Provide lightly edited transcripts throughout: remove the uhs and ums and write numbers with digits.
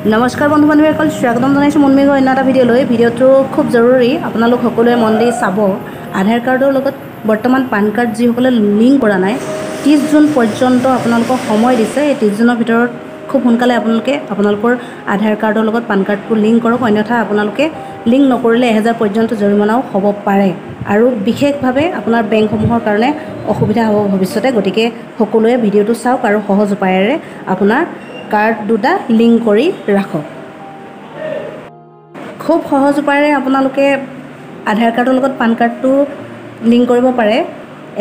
নমস্কাৰ বন্ধু বান্ধৱীসকল, স্বাগতম জনাইছোঁ মুনমিৰ অন্য এটা ভিডিঅ'লৈ। ভিডিঅ'টো খুব জৰুৰী, আপোনালোক সকলোৱে মন দি চাব। আধাৰ কাৰ্ডৰ লগত বৰ্তমান পান কাৰ্ড যিসকলে লিংক কৰা নাই, 30 জুন পৰ্যন্ত আপোনালোকক সময় দিছে। এই 30 জুনৰ ভিতৰত খুব সোনকালে আপোনালোকে আপোনালোকৰ আধাৰ কাৰ্ডৰ লগত পান কাৰ্ডটো লিংক কৰক, অন্যথা আপোনালোকে লিংক নকৰিলে 1000 পৰ্যন্ত জৰিমনাও হ'ব পাৰে আৰু বিশেষভাৱে আপোনাৰ বেংকসমূহৰ কাৰণে অসুবিধা হ'ব ভৱিষ্যতে। গতিকে সকলোৱে ভিডিঅ'টো চাওক আৰু সহজ উপায়েৰে আপোনাৰ কাৰ্ড দুটা লিংক কৰি ৰাখক। খুব সহজ উপায়েৰে আপোনালোকে আধাৰ কাৰ্ডৰ লগত পান কাৰ্ডটো লিংক কৰিব পাৰে।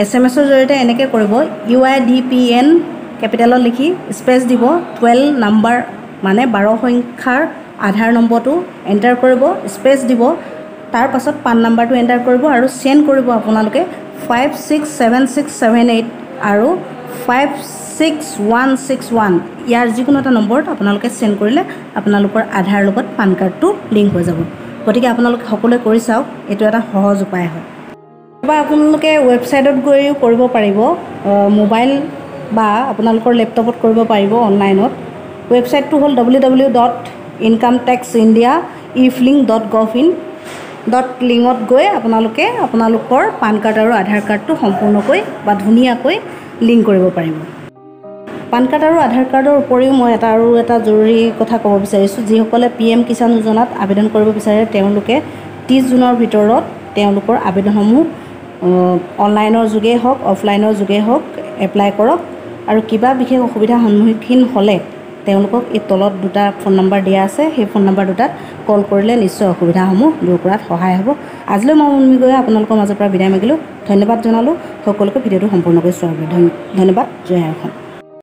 এছ এম এছৰ জৰিয়তে এনেকৈ কৰিব: UIDPN কেপিটেলত লিখি স্পেচ দিব, 12 নাম্বাৰ মানে 12 সংখ্যাৰ আধাৰ নম্বৰটো এণ্টাৰ কৰিব, স্পেচ দিব, তাৰ পাছত পান নাম্বাৰটো এণ্টাৰ কৰিব আৰু চেণ্ড কৰিব আপোনালোকে 567678 আৰু 56161, ইয়াৰ যিকোনো এটা নম্বৰত আপোনালোকে চেণ্ড কৰিলে আপোনালোকৰ আধাৰ লগত পান কাৰ্ডটো লিংক হৈ যাব। গতিকে আপোনালোকে সকলোৱে কৰি চাওক, এইটো এটা সহজ উপায় হয়। বা আপোনালোকে ৱেবছাইটত গৈও কৰিব পাৰিব, মোবাইল বা আপোনালোকৰ লেপটপত কৰিব পাৰিব অনলাইনত। ৱেবছাইটটো হ'ল ww.incometaxindiaefiling.gov in dot লিংকত গৈ আপোনালোকে আপোনালোকৰ পান কাৰ্ড আৰু আধাৰ কাৰ্ডটো সম্পূৰ্ণকৈ বা ধুনীয়াকৈ লিংক কৰিব পাৰিব। পান কাৰ্ড আৰু আধাৰ কাৰ্ডৰ উপৰিও মই এটা আৰু এটা জৰুৰী কথা ক'ব বিচাৰিছোঁ। যিসকলে পিএম কিষাণ যোজনাত আবেদন কৰিব বিচাৰে, তেওঁলোকে 30 জুনৰ ভিতৰত তেওঁলোকৰ আবেদনসমূহ অনলাইনৰ যোগেই হওক, অফলাইনৰ যোগেই হওক এপ্লাই কৰক আৰু কিবা বিশেষ অসুবিধাৰ সন্মুখীন হ'লে তেওঁলোকক এই তলত দুটা ফোন নম্বৰ দিয়া আছে, সেই ফোন নম্বৰ দুটাত কল কৰিলে নিশ্চয় অসুবিধাসমূহ দূৰ কৰাত সহায় হ'ব। আজিলৈ মই মুনমি গৈ আপোনালোকৰ মাজৰ পৰা বিদায় মাগিলোঁ। ধন্যবাদ জনালোঁ সকলোকে ভিডিঅ'টো সম্পূৰ্ণকৈ চোৱাৰ বাবে। ধন্যবাদ। জয় আই অসম।